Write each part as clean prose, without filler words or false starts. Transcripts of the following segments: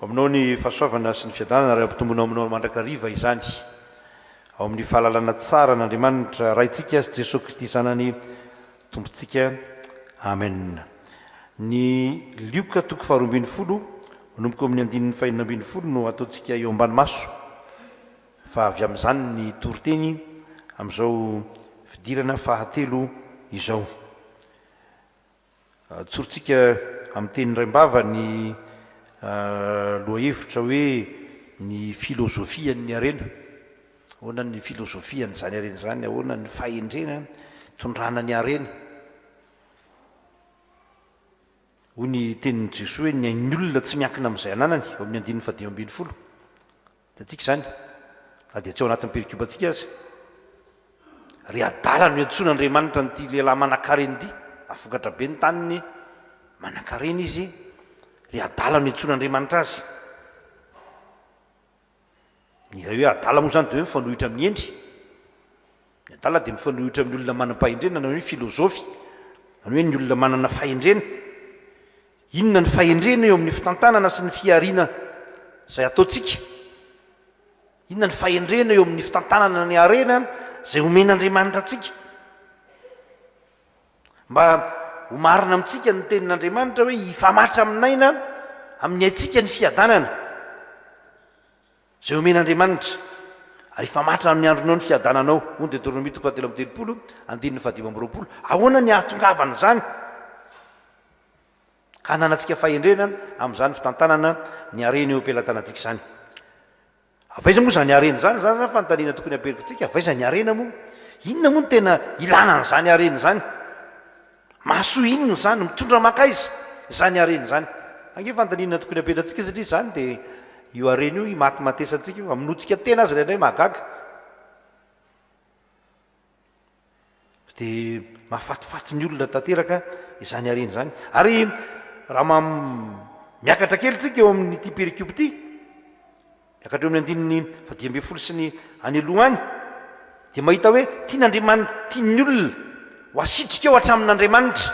Ho aminao ny fahasoavana sy ny fiadanana ary hampitomboina ao aminao mandrakariva izany, ao amin'ny fahalalana tsara an'Andriamanitra Raintsika sy Jesoa Kristy Zanany Tompontsika. Amen. Ny Lioka toko faharoa ambin'ny folo, manomboka eo amin'ny andininy fahenina ambin'ny folo no ataontsika eo ambany maso, fa avy amin'izany ny toriteny amin'izao fidirana fahatelo izao. Tsorintsika amin'ny teny raim-bava ny lohahevitra hoe ny filozofian'ny harena. Ahoana ny filozofian'izany harena izany? Ahoana ny fahendrena hitondrana ny harena? Hoy ny tenin'i Jesoa hoe ny ain'ny olona tsy miankina amin'izay ananany, eo amin'ny andininy fahadimy ambin'ny folo. Hitantsika izany, na dia tsy ao anatin'ny perikopantsika aza. Ry adala no iantsoan'Andriamanitra an'ity lehilahy manankarena ity, mahavokatra be ny taniny, manankarena izy, ry adala no iantsoan'Andriamanitra azy. Ny hoe adala moa izany dia hoe mifanohitra amin'ny hendry. Ny adala dia mifanohitra amin'ny olona manam-pahendrena na hoe filozofy, na hoe ny olona manana fahendrena. Inona ny fahendrena eo amin'ny fitantanana sy ny fihariana izay ataontsika? Inona ny fahendrena eo amin'ny fitantanana ny harena izay omen'Andriamanitra antsika? Mba ho marina amintsika ny tenin'Andriamanitra hoe hifamatra amin'aina amin'ny aintsika ny fiadanana. Izay omen'Andriamanitra, ary hifamatra amin'ny andronao ny fiadananao, hoy ny Deoteronomia toko fahatelo amby telopolo, andininy fahadimy amby roapolo. Ahoana ny hahatongavan'izany? Ka hananantsika fahendrena amin'izany fitantanana ny harena eo am-pelatanantsika izany. Avy aiza moa izany harena izany? Izany izany fanontaniana tokony hapetrakintsika. Avy aiza ny harena moa? Inona moa no tena ilana an'izany harena izany? Mahasoa inona izany? Mitondra mankaiza izany harena izany? Ange fanontaniana tokony hapetratsika satria izany dia io harena io imatimatesantsika io, amonoantsika tena aza indraindray mahagaga. Dia mahafatifaty ny olona tanteraka izany harena izany. Ary raha miakatra kely tsika eo amin'ity perikopa ity, Miakatra eo amin'ny andininy fahadimy ambin'ny folo sy ny any aloha any, dia mahita hoe tian'Andriamanitra, tian'ny olona ho asitrika eo hatramin'Andriamanitra.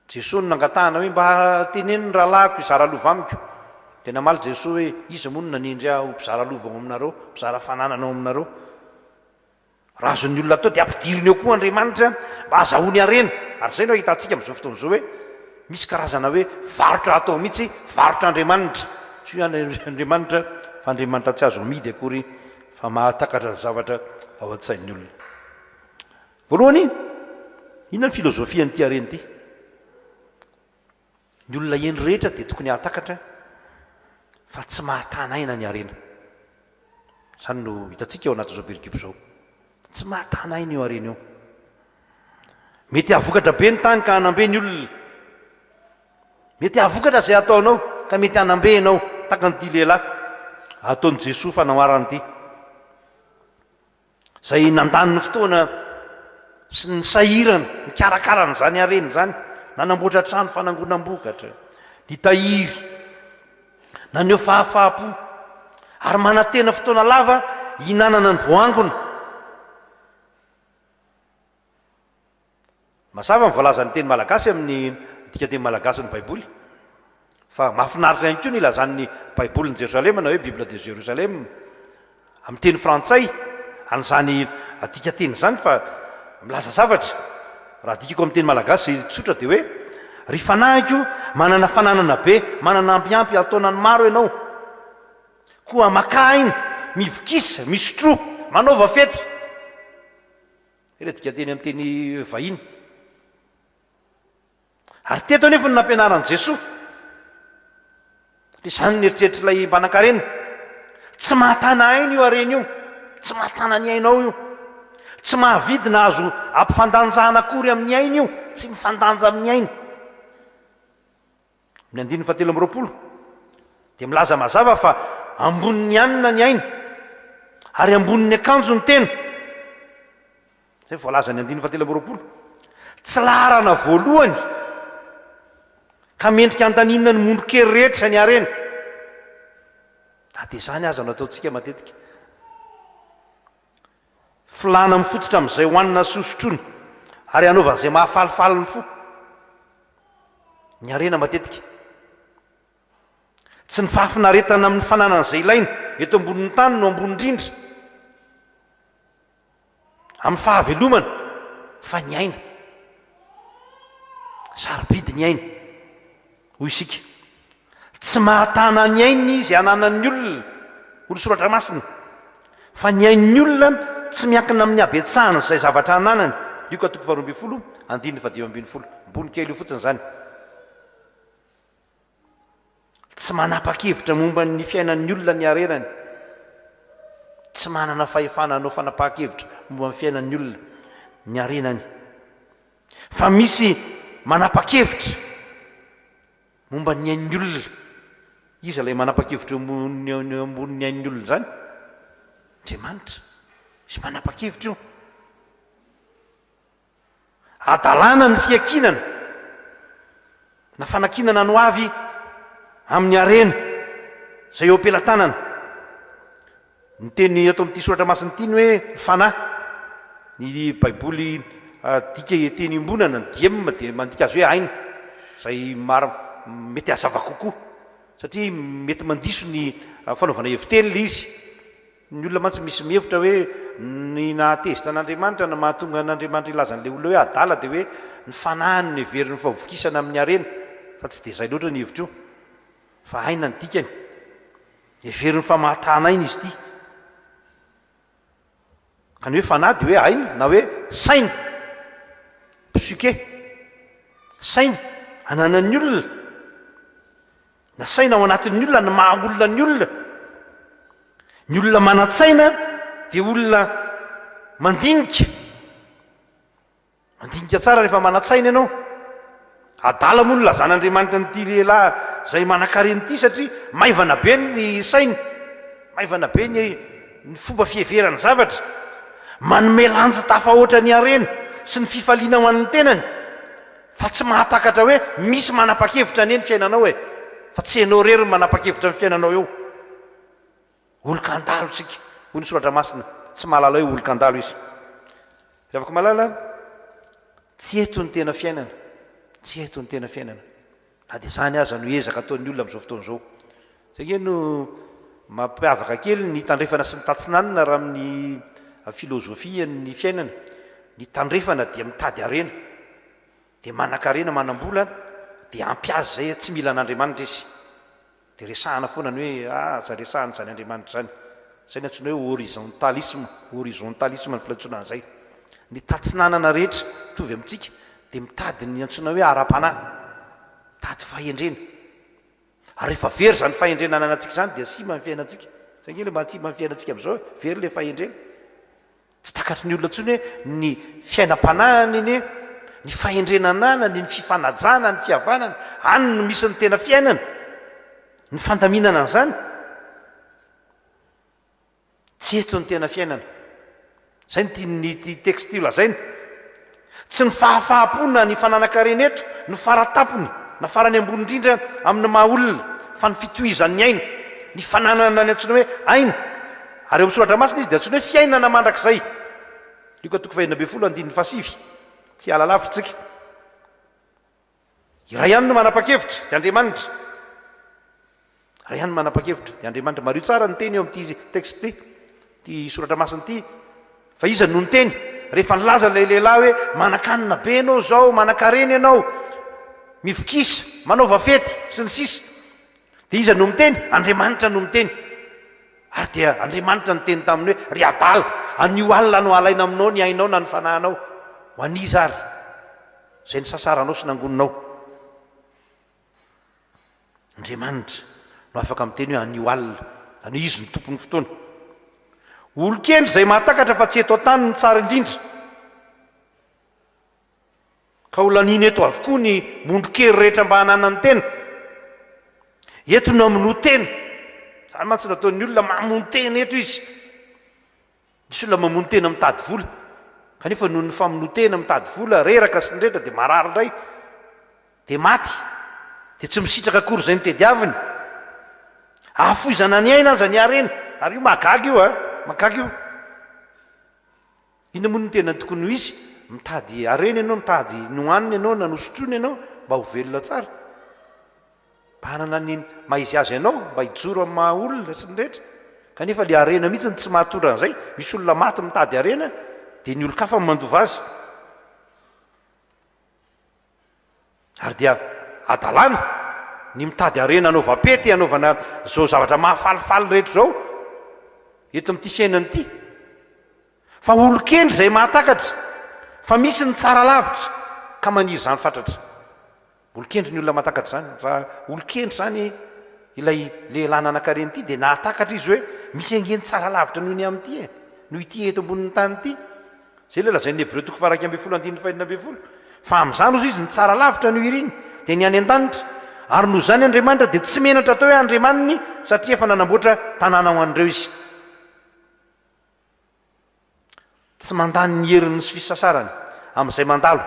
Jesoa no nangatahana hoe mba teneno ny rahalahiko hizara lova amiko. Dia namaly Jesoa hoe iza moa no nanendry ahy ho mpizara lova ao aminareo, mpizara fananana ao aminareo? Raha azon'ny olona atao dia ampidiriny eo koa Andriamanitra mba hazahoany harena. Ary izay no ahitantsika amin'izao fotoana izao hoe misy karazana hoe varotra atao mihitsy, varotra Andriamanitra. Tsy hoe Andriamanitra fa Andriamanitra tsy azo amidy akory fa mahatakatra ny zavatra ao an-tsain'ny olona. Voalohany, inona ny filozofian'ity harena ity? Ny olona hendry rehetra dia tokony hahatakatra fa tsy mahatana aina ny harena. Izany no hitantsika ao anatin'izao perikopa izao. Tsy mahatana aina io harena io. Mety hahavokatra be ny tany ka hanambe ny olona. Mety hahavokatra izay ataonao ka mety hanambe ianao, tahaka an'ity lehilahy ataon'i Jesoa fanoharana ity. Izay nandany ny fotoana sy nisahirana nikarakara an'izany harena izany, nanamboatra trano fanangonam-bokatra, nitahiry, naneho fahafaham-po, ary manantena fotoana lava hihinanana ny voaangona. Mazava ny voalazan'ny teny malagasy amin'ny dikanteny malagasin'ny Baiboly, fa mahafinaritra ihany koa ny ilazan'ny Baibolin'i Jerosalema na hoe Bible de Jérusalem amin'ny teny frantsay an'izany dikanteny izany fa milaza zavatra. Raha adikako amin'ny teny malagasy tsotra dia hoe, Ry fanahiko, manana fananana be, manana ampiampy an-taonany maro ianao. Koa makà aina, mivokisa, misotroa, manaova fety. Ireo dikanteny amin'ny teny vahiny. Ary teto anefa no nampianaran'i Jesoa. Dia izany ny eritreritr'ilay mpanankarena. Tsy mahatana aina io harena io. Tsy mahatana ny ainao io. Tsy mahavidy na azo ampifandanjana akory amin'ny aina io. Tsy mifandanja amin'ny aina. Ny andininy fahatelo amby roapolo dia milaza mazava fa ambonin'ny hanina ny aina ary ambonin'ny akanjo ny tena. Izay voalazan'ny andininy fahatelo amby roapolo. Tsy laharana voalohany ka mendrika andaninina ny mondron-kery rehetra ny harena. Na dia izany aza no ataontsika matetika. Filàna mifototra amin'izay hohanina sy hosotroina ary hanaovana izay mahafalifaly ny fo. Ny harena matetika. Tsy ny fahafinaretana amin'ny fananana izay ilaina eto ambonin'ny tany no ambony indrindra amin'ny fahavelomana fa ny aina. Sarobidy ny aina, hoy isika. Tsy mahatana ny ainy izay ananan'ny olona, hoy ny Soratra Masina, fa ny ain'ny olona tsy miankina amin'ny habetsahana izay zavatra ananany. Lioka toko faharoa ambin'ny folo, andininy fahadimy ambin'ny folo. Ambony kely io fotsiny izany. Tsy manapa-kevitra momba ny fiainan'ny olona ny harenany. Tsy manana fahefana hanao fanapahan-kevitra momba ny fiainan'ny olona ny harenany. Fa misy manapa-kevitra momba ny ain'ny olona. Iza ilay manapa-kevitra eo ambonin'ny ain'ny olona izany? Andriamanitra. Misy manapa-kevitra io. Hadalana ny fiankinana na fanankinana ny hoavy amin'ny harena izay eo am-pelatanana. Ny teny ato amin'ity soratra masina ity ny hoe fanahy. Ny Baiboly dika teny iombonana, ny diem dia mandika azy hoe aina, izay maro mety hazava kokoa satria mety mandiso ny fanaovana hevi-teny ilay izy. Ny olona mantsy misy mihevitra hoe ny nahatezitra an'Andriamanitra na mahatonga an'Andriamanitra hilaza an'ilay olona hoe adala dia hoe ny fanahiny no heveriny fa hovokisana amin'ny harena, fa tsy dia izay loatra ny hevitra io, fa aina ny dikany. Heveriny fa mahatana aina izy ity. Ka ny hoe fanahy dia hoe aina na hoe saina, psyche, saina ananan'ny olona. Na saina ao anatin'ny olona, ny maha olona ny olona. Ny olona manan-tsaina dia olona mandinika. Mandinika tsara rehefa manan-tsaina ianao. Adala moa no nilazan'Andriamanitra an'ity lehilahy izay manan-karena ity satria maivana be ny sainy, maivana be ny ny fomba fiheverany zavatra. Manome lanja tafahoatra ny harena sy ny fifaliana ho an'ny tenany. Fa tsy mahatakatra hoe misy manapa-kevitra anie ny fiainanao e! Fa tsy ianao irery no manapa-kevitra ny fiainanao eo. Olon-kandalo isika, hoy ny soratra masina, tsy mahalala hoe olon-kandalo izy. Ry havako malala, tsy eto ny tena fiainana, tsy eto ny tena fiainana. Na dia izany aza no ezaka ataon'ny olona amin'izao fotoana izao. Izay ange no mampiavaka kely ny tandrefana sy ny tatsinanana raha amin'ny filozofian'ny fiainana. Ny tandrefana dia mitady harena, dia manan-karena, manam-bola, dia ampy azy izay, tsy mila an'Andriamanitra izy. Dia resahana foana ny hoe ah, aza resahana izany Andriamanitra izany. Izay no antsoina hoe horizontalisme, horizontalisme ny filantsoana an'izay. Ny tatsinanana rehetra mitovy amintsika dia mitady ny antsoina hoe ara-panahy, mitady fahendrena. Ary rehefa very izany fahendrena ananantsika izany dia simba ny fiainantsika. Izay ange ilay mahasimba ny fiainantsika amin'izao e, very ilay fahendrena. Tsy takatry ny olona intsony hoe ny fiainam-panahiny anie, ny fahendrena ananany, ny fifanajana, ny fihavanana, any no misy ny tena fiainana, ny fandaminana an'izany. Tsy eto ny tena fiainana. Izay no tian'ity texte ity lazaina. Tsy ny fahafaham-po na ny fananan-karena eto no fara-tampony na farany ambony indrindra amin'ny maha olona fa ny fitohizan'ny aina, ny fananana ny antsoina hoe aina. Ary eo amin'ny soratra masina izy dia antsoina hoe fiainana mandrakizay. Lioka toko fahenina ambin'ny folo andininy fahasivy. Tsy hiala lavitra tsika. Iray ihany no manapa-kevitra, dia Andriamanitra. Iray ihany no manapa-kevitra, dia Andriamanitra. Mariho tsara ny teny eo amin'ity texte ity, ity soratra masina ity, fa iza no niteny? Rehefa nilaza ilay lehilahy hoe manan-kanina be ianao izao, manan-karena ianao, mivokisa, manaova fety, sy ny sisa. Dia iza no miteny? Andriamanitra no miteny. Ary dia Andriamanitra niteny taminy hoe, Ry adala, anio alina no halaina aminao ny ainao na ny fanahinao. Ho an'iza ary? Izay nisasaranao sy nangoninao. Andriamanitra no afaka miteny hoe anio alina, izany hoe Izy no tompon'ny fotoana. Olon-kendry izay mahatakatra fa tsy eto an-tany no tsara indrindra, ka ho laniana eto avokoa ny mondron-kery rehetra mba hananany tena. Eto no hamonoa tena. Izany mantsy no ataon'ny olona, mamono tena eto izy. Misy olona mamono tena mitady vola, kanefa noho ny famonoan-tena mitady vola, reraka sy ny rehetra dia marary indray, dia maty, dia tsy misitraka akory izay notediaviny. Ahafoizana ny aina aza ny harena, ary io mahagaga io a, mahagaga io. Inona moa no tena tokony ho izy? Mitady harena ianao, mitady nohanina ianao na nosotroina ianao mba ho velona tsara. Mba hanana ny maha izy azy anao, mba hijoro amin'ny maha olona sy ny rehetra. Kanefa le harena mihitsy no tsy mahatondra an'izay. Misy olona maty mitady harena dia ny olon-kafa no mandova azy. Ary dia hadalana ny mitady harena anaovam-pety, anaovana izao zavatra mahafalifaly rehetra izao eto amin'ity fiainana ity. Fa olon-kendry izay mahatakatra fa misy ny tsara lavitra ka maniry izany fatratra. Olon-kendry ny olona mahatakatra izany. Raha olon-kendry izany ilay lehilahy nanankarena ity dia nahatakatra izy hoe misy ange ny tsara lavitra noho ny amin'ity e, noho ity eto ambonin'ny tany ity. Izay ilay lazain'ny Hebreo toko faha-11 andininy faha-16. Fa amin'izany hozy izy ny tsara lavitra no iriny, dia ny any an-danitra. Ary noho izany Andriamanitra dia tsy menatra atao hoe Andriamaniny satria efa nanamboatra tanàna ho an'ireo izy. Tsy mandany ny heriny sy fisasarany amin'izay mandalo,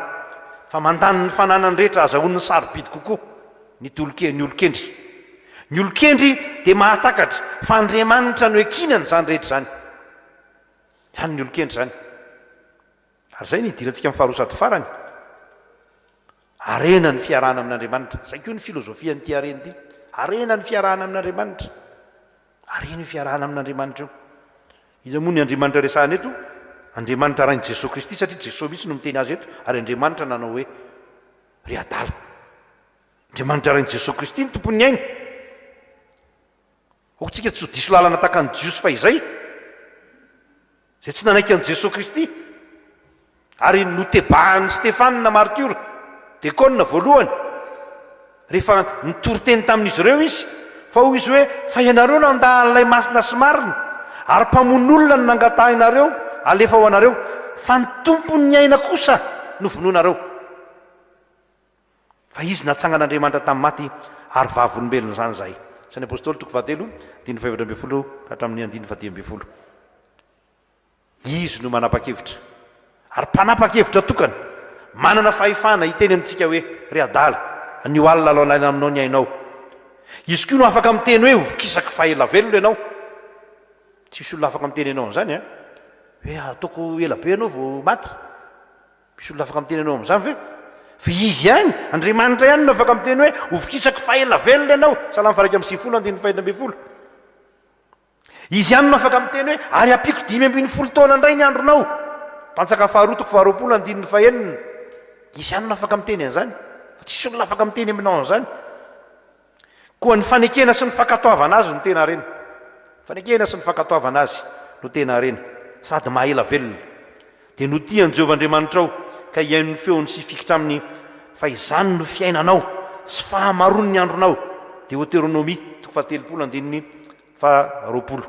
fa mandany ny fananany rehetra ahazahoany ny sarobidy kokoa ny tolok'e, ny olon-kendry. Ny olon-kendry dia mahatakatra fa Andriamanitra no iankinany izany rehetra izany. Izany ny olon-kendry izany. Ary izay no hidirantsika amin'ny faharoa sady farany. Harena ny fiarahana amin'Andriamanitra. Izay koa ny filozofian'ity harena ity. Harena ny fiarahana amin'Andriamanitra. Harena io fiarahana amin'Andriamanitra io. Iza moa ny Andriamanitra resahana eto? Andriamanitra Rain'i Jesoa Kristy, satria Jesoa mihitsy no miteny azy eto, ary Andriamanitra nanao hoe, Ry adala. Andriamanitra Rain'i Jesoa Kristy no tompon'ny aina. Aoka tsika tsy ho diso lalana tahaka ny Jiosy fahizay, izay tsy nanaiky an'i Jesoa Kristy, ary notebahan'i Stefana martiora, dekona voalohany, rehefa nitory teny tamin'izy ireo izy, fa hoy izy hoe, Fa ianareo nandà an'ilay masina sy marina, ary mpamono olona no nangatahinareo alefa ho anareo, fa ny Tompon'ny aina kosa no vonoinareo. Fa izy natsangan'Andriamanitra tamin'ny maty ary vavolombelon'izany izahay. Asan'ny Apostoly toko fahatelo, andininy faha-14 ka hatramin'ny andininy faha-15. Izy no manapa-kevitra, ary mpanapa-kevitra tokana, manana fahefana hiteny amintsika hoe, Ry adala, anio alina aloalaina aminao ny ainao. Izy koa no afaka miteny hoe, Hovokisako faha ela velona ianao. Tsy misy olona afaka miteny anao an'izany an! Hoe ataoko ela be ianao vao maty. Misy olona afaka miteny anao amin'izany ve? Fa Izy ihany, Andriamanitra ihany no afaka miteny hoe, Hovokisako fa ela velona ianao. Salamo faha-91 andininy faha-16. Izy ihany no afaka miteny hoe, Ary hampiako 15 taona indray ny andronao. Mpanjaka faharoa toko faharoapolo andininy fahenina. Izy ihany no afaka miteny an'izany. Fa tsisy olona afaka miteny aminao an'izany. Koa ny fanekena sy ny fankatoavana azy no tena harena. Fanekena sy ny fankatoavana azy no tena harena, sady maha ela velona. Dia no tia an'i Jehovah Andriamanitrao, ka hihaino ny feony sy hifikitra aminy, fa izany no fiainanao sy fahamaroan'ny andronao. Deoteronomia, toko fahatelopolo, andininy faharoapolo.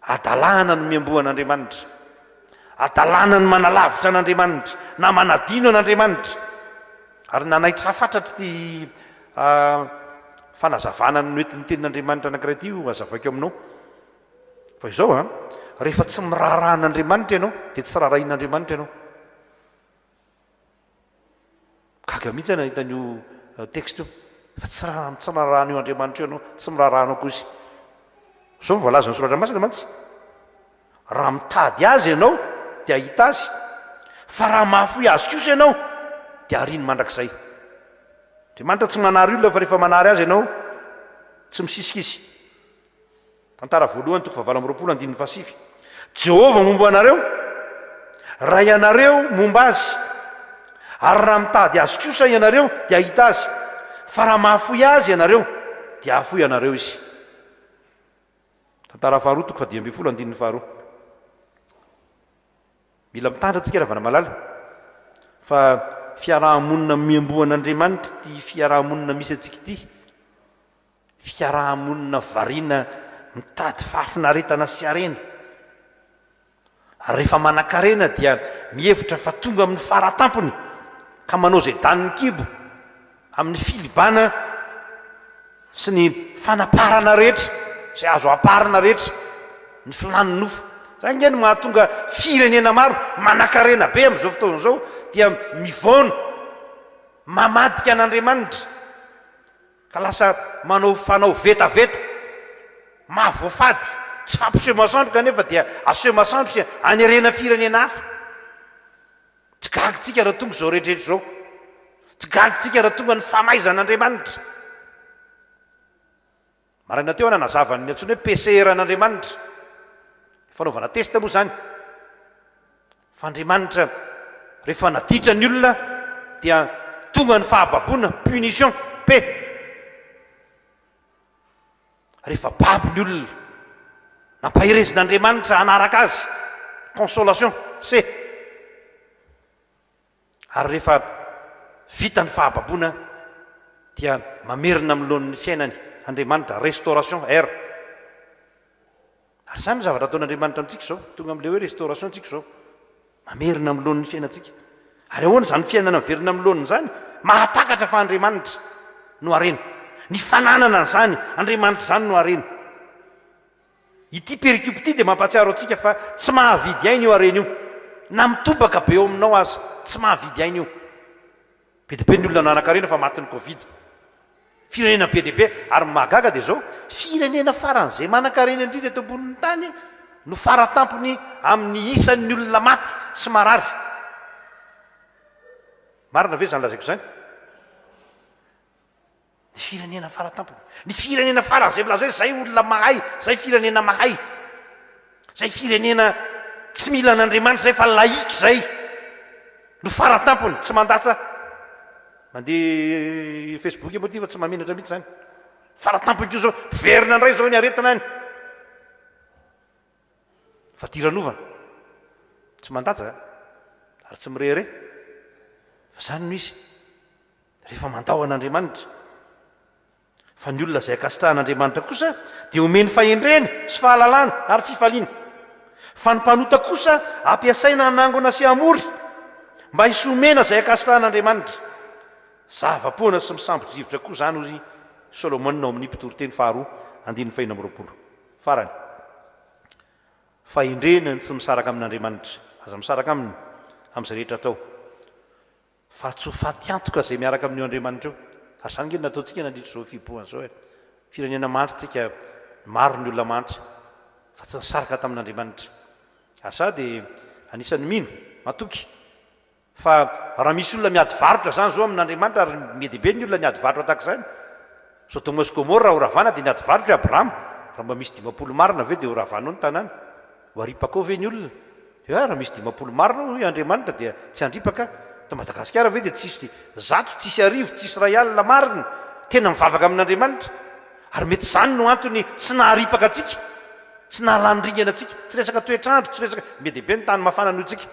Hadalana ny miamboho an'Andriamanitra. Hadalana ny manalavitra an'Andriamanitra na manadino an'Andriamanitra. Ary nanaitra fatratra ity fanazavana noentin'ny tenin'Andriamanitra anankiray ity ho hazavaiko aminao. Fa izao an, rehefa tsy miraharaha an'Andriamanitra ianao dia tsy raharahian'Andriamanitra ianao. Gaga mihitsy aho nahita an'io texte io. Fa tsy raha tsy miraharaha an'io Andriamanitra io ianao, tsy miraharaha anao koa izy. Izao no voalazan'ny soratra masina mantsy. Raha mitady azy ianao dia hahita azy, fa raha mahafoy azy kosa ianao dia hariany mandrakizay. Andriamanitra tsy manary olona fa rehefa manary azy ianao tsy misisika izy. Tantara voalohany toko fahavalo amby 20 andininy fahasivy. Jehovah momba anareo, raha ianareo momba azy, ary raha mitady azy kosa ianareo dia hahita azy, fa raha mahafoy azy ianareo dia hahafoy anareo izy. Tantara faharoa toko fahadimy ambin'ny folo andininy faharoa. Mila mitandrina tsika ravana malala fa fiaraha-monina miambohan'Andriamanitra ity fiaraha-monina misy antsika ity. Fiaraha-monina variana mitady fahafinaretana sy harena. Ary rehefa manan-karena dia mihevitra fa tonga amin'ny fara tampony ka manao izay danin'ny kibo amin'ny filibana sy ny fanaparana rehetra izay azo amparina rehetra ny filàn'ny nofo. Izay ange no mahatonga firenena maro manan-karena be amin'izao fotoana izao dia mivaona, mamadika an'Andriamanitra. Ka lasa manao fanao vetaveta, mahavoafady, tsy fampiseho masoandro kanefa dia aseho masoandro sy anerena firenena hafa. Tsy gaga tsika raha tonga izao rehetra rehetra izao. Tsy gaga tsika raha tonga ny famaizan'Andriamanitra. Maraina teo aho nanazava ny antsoina hoe PCR an'Andriamanitra. Fanaovana test moa izany. Fa Andriamanitra rehefa naditra ny olona dia tonga ny fahababoana, punition, P. Rehefa babo ny olona, nampaherezin'Andriamanitra hanaraka azy, consolation, C. Ary rehefa vita ny fahababoana dia mamerina amin'ny laoniny fiainany Andriamanitra, restauration, R. Ary izany no zavatra ataon'Andriamanitra amintsika izao, tonga amin'ilay hoe restauration tsika izao. Mamerina amin'ny laoniny fiainantsika. Ary ahoana izany fiainana miverina amin'ny laoniny izany? Mahatakatra fa Andriamanitra no harena. Ny fananana an'izany Andriamanitra izany no harena. Ity perikopa ity dia mampahatsiaro antsika fa tsy mahavidy aina io harena io. Na mitobaka be eo aminao aza, tsy mahavidy aina io. Be dia be ny olona nanan-karena fa matin'ny covid. Firenena be dia be, ary ny mahagaga dia izao, firenena faran'izay manan-karena indrindra eto ambonin'ny tany no faratampony amin'ny isan'ny olona maty sy marary. Marina ve izany lazaiko izany? Ny firenena faratampony. Ny firenena faran'izay milaza hoe zay olona mahay, zay firenena mahay, zay firenena tsy mila an'Andriamanitra zay fa laïque zay no faratampony, tsy mandatsa. Mandeha Facebook moa ty fa tsy mahamenatra mihitsy zany. Faratampony koa zao, miverina indray zao ny aretina any. Fadiranovana. Tsy mandatsa ary tsy mirehareha. Fa zany no izy. Rehefa mandao an'Andriamanitra. Fa ny olona izay ankasitrahan'Andriamanitra kosa dia omeny fahendrena sy fahalalana ary fifaliana. Fa ny mpanota kosa ampiasaina hanangona sy hamory mba hisy homena izay ankasitrahan'Andriamanitra. Zava-poana sy misambo-drivotra koa izany, hoy i Solomona ao amin'ny Mpitoriteny faharoa andininy faheno amby 20. Farany, fahendrena ny tsy misaraka amin'Andriamanitra. Aza misaraka aminy amin'izay rehetra atao. Fa tsy ho faty antoka izay miaraka amin'io Andriamanitra io. Ary izany ange no nataontsika nandritra izao fihibohana izao e. Firenena mahantra tsika, maro ny olona mahantra, fa tsy nisaraka tamin'Andriamanitra. Ary za dia anisan'ny mino, matoky, fa raha misy olona miady varotra izany izao amin'Andriamanitra, ary be dia be ny olona niady varotra tahaka izany, Sodoma sy Gomora raha horavana dia niady varotra i Abrahama, raha mba misy 50 marina ve dia horavanao ny tanàna? Ho aripakao ve ny olona? Dia raha misy 50 marina hoy Andriamanitra dia tsy handripaka? Eto Madagasikara ve dia tsisy zato, tsisy arivo, tsisy iray alina marina tena mivavaka amin'Andriamanitra? Ary mety izany no antony tsy naharipaka antsika, tsy nahalany ringana antsika, tsy resaka toetr'andro, tsy resaka, be dia be ny tany mafana noho tsika.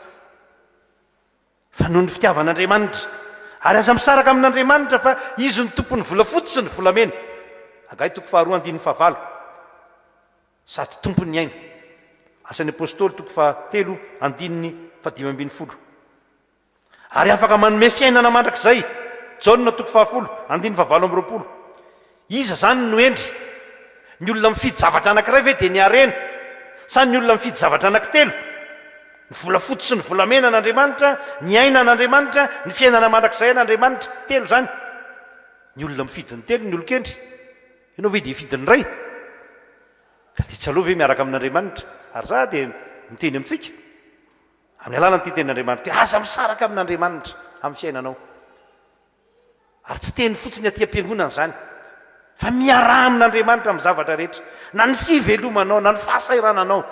Fa noho ny fitiavan'Andriamanitra. Ary aza misaraka amin'Andriamanitra fa Izy no tompon'ny volafotsy sy ny volamena. Hagay toko faharoa andininy fahavalo. Sady tompon'ny aina. Asan'ny Apostoly toko fahatelo andininy fahadimy ambin'ny folo. Ary afaka manome fiainana mandrakizay. Jaona toko fahafolo andininy fahavalo amby 20. Iza izany no hendry? Ny olona mifidy zavatra anankiray ve dia ny harena? Sa ny olona mifidy zavatra anankitelo? Ny volafotsy sy ny volamena an'Andriamanitra, ny aina an'Andriamanitra, ny fiainana mandrakizay an'Andriamanitra. Telo izany. Ny olona mifidy ny telo ny olon-kendry. Ianao ve dia hifidy ny iray? Ka dia tsy aleo ve miaraka amin'Andriamanitra? Ary za dia miteny amintsika, amin'ny alalan'ity tenin'Andriamanitra ity, aza misaraka amin'Andriamanitra amin'ny fiainanao. Ary tsy teny fotsiny aty am-piangonana izany, fa miaraha amin'Andriamanitra amin'ny zavatra rehetra, na ny fivelomanao, na ny fahasahirananao,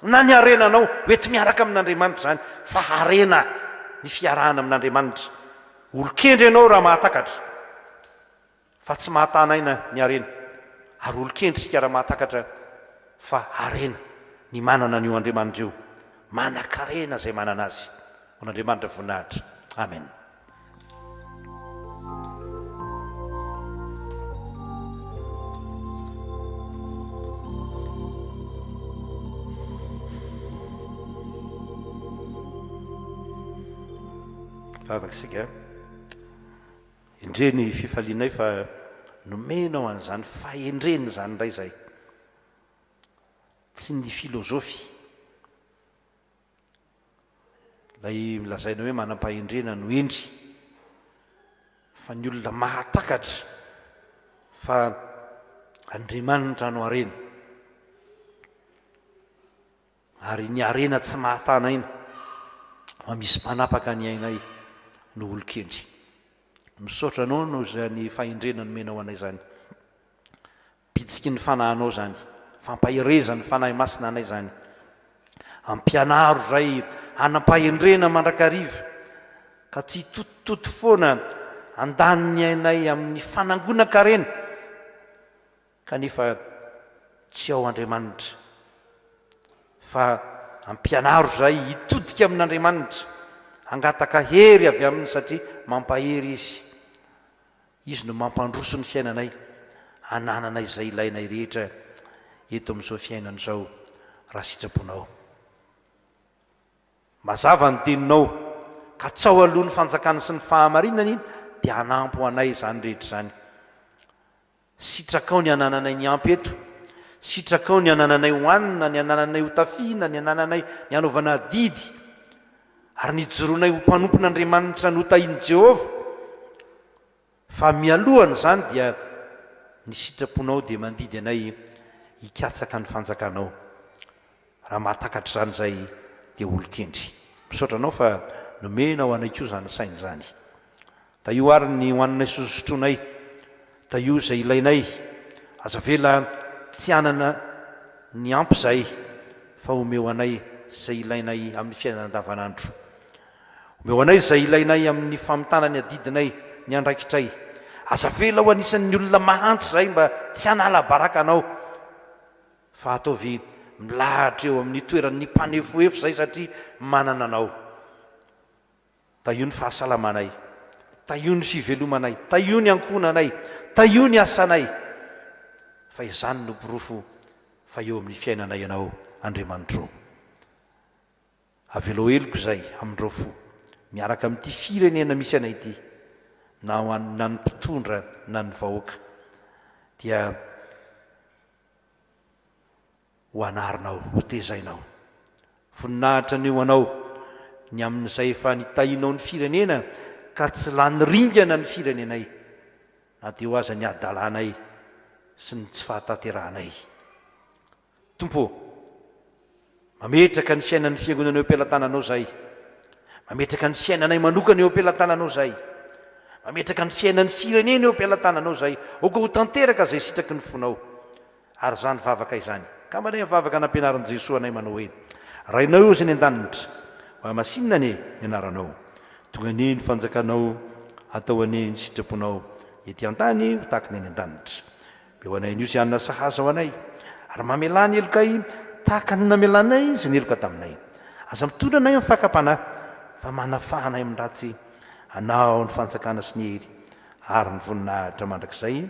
na ny harenanao, ho enti-miaraka amin'Andriamanitra izany, fa harena ny fiarahana amin'Andriamanitra. Olon-kendry ianao raha mahatakatra fa tsy mahatana aina ny harena, ary olon-kendry isika raha mahatakatra fa harena ny manana an'io Andriamanitra io. Manan-karena izay manana Azy. Ho an'Andriamanitra voninahitra. Amen. Vavaka isika. Indre ny fifalianay fa nomenao an'izany fahendrena izany indray izay. Tsy ny filozofy. Ilay lazaina hoe manam-pahendrena no hendry, fa ny olona mahatakatra fa Andriamanitra no harena, ary ny harena tsy mahatana aina, fa misy mpanapaka ny ainay no olon-kendry. Misaotra anao noho izany fahendrena nomenao anay izany. Bitsiky ny Fanahinao izany, fampaherezan'ny Fanahy Masina anay izany. Ampianaro izay hanam-pahendrena mandrakariva, ka tsy hitotitoto foana handany ny ainay amin'ny fanangonan-karena, kanefa tsy ao Andriamanitra, fa ampianaro izahay hitodika amin'Andriamanitra, hangataka hery avy Aminy satria mampahery Izy. Izy no mampandroso ny fiainanay, hananana izay ilainay rehetra eto amin'izao fiainana izao, raha sitraponao. Mazava ny teninao, katsao aloha ny fanjakany sy ny fahamarinany dia hanampy ho anay izany rehetra izany. Sitrakao ny hanananay ny ampy eto, sitrakao ny hanananay hohanina, ny hanananay hotafiana, ny hanananay ny hanaovana adidy, ary ny hijoroanay ho mpanompon'Andriamanitra notahin'i Jehovah. Fa mialohan'izany dia ny sitraponao dia mandidy anay hikatsaka ny fanjakanao. Raha mahatakatra izany izay dia olon-kendry. Misaotra anao fa nomenao anay koa izany saina izany. Tahio àry ny hohaninay sy hosotroinay. Tahio izay ilainay. Aza avela tsy hanana ny ampy izahay, fa omeo anay izay ilainay amin'ny fiainana andavanandro. Omeo anay izay ilainay amin'ny famitana ny adidinay, ny andraikitray. Aza avela ho anisan'ny olona mahantra izahay mba tsy hanala baraka anao, fa ataovy milahatra eo amin'ny toeran'ny mpanefoefo izahay satria manana anao. Tahio ny fahasalamanay, tahio ny fivelomanay, tahio ny ankohonanay, tahio ny asanay, fa izany no porofo fa eo amin'ny fiainanay Ianao, Andriamanitro. Avelao heloka izay amin'ireo fo, miaraka amin'ity firenena misy anay ity, na ho an'ny na ny mpitondra na ny vahoaka, dia ho anarinao, ho tezainao. Voninahitra anie ho Anao ny amin'izay efa nitahianao ny firenena ka tsy lany ringana ny firenenay na dia eo aza ny hadalanay sy ny tsy fahatanterahanay. Tompo ô, mametraka ny fiainan'ny Fiangonana eo am-pelatananao izahay. Mametraka ny fiainanay manokana eo am-pelatananao izahay. Mametraka ny fiainan'ny firenena eo am-pelatananao izahay. Aoka ho tanteraka izay sitraky ny fonao. Ary izany vavaka izany, angamba ilay vavaka nampianarin'i Jesoa anay manao hoe, Rainay ô izay any an-danitra, ho hamasinina anie ny anaranao. Tonga anie ny fanjakanao, atao anie ny sitraponao ety an-tany ho tahaka ny any an-danitra. Omeo anay anio izay hanina sahaza ho anay, ary mamelà ny helokay tahaka ny namelanay izay niheloka taminay. Aza mitondra anay amin'ny fakam-panahy, fa manafaha anay amin'ny ratsy. Anao ny fanjakana sy ny hery ary ny voninahitra mandrakizay.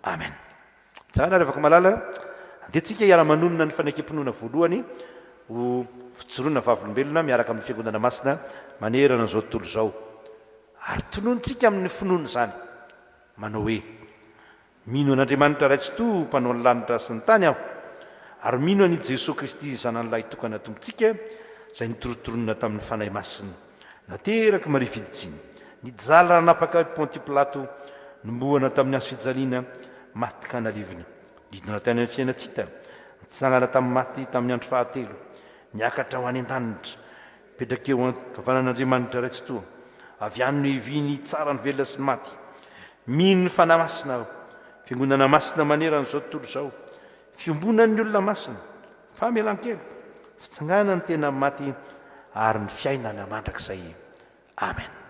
Amen. Tsara ry havako malala, andeha tsika hiara-manonona ny fanekem-pinoana voalohany ho fijoroana vavolombelona miaraka amin'ny Fiangonana Masina manerana an'izao tontolo izao. Ary tononontsika amin'ny finoana izany, manao hoe, Mino an'Andriamanitra Ray Tsitoha Mpanao ny lanitra sy ny tany aho, ary mino an'i Jesoa Kristy Zanany Lahitokana Tompontsika, izay notorotoronina tamin'ny Fanahy Masina, Naterak'i Maria Fidijiny, nijaly raha nanapaka i Pontio Pilato, nomohana tamin'ny hazo fijaliana, maty ka nalevina, nidina tany amin'ny fiainan-tsita, nitsangana tamin'ny maty tamin'ny andro fahatelo, niakatra ho any an-danitra, mipetraka eo ankavanan'Andriamanitra Ray Tsitoha, avy any no hiviany hitsara ny velona sy ny maty. Mino ny Fanahy Masina aho, Fiangonana masina manerana izao tontolo izao, fiombonan'ny olona masina, Famelan-keloka, fitsanganan'ny tena amin'ny maty ary ny fiainana mandrakizay. Amen.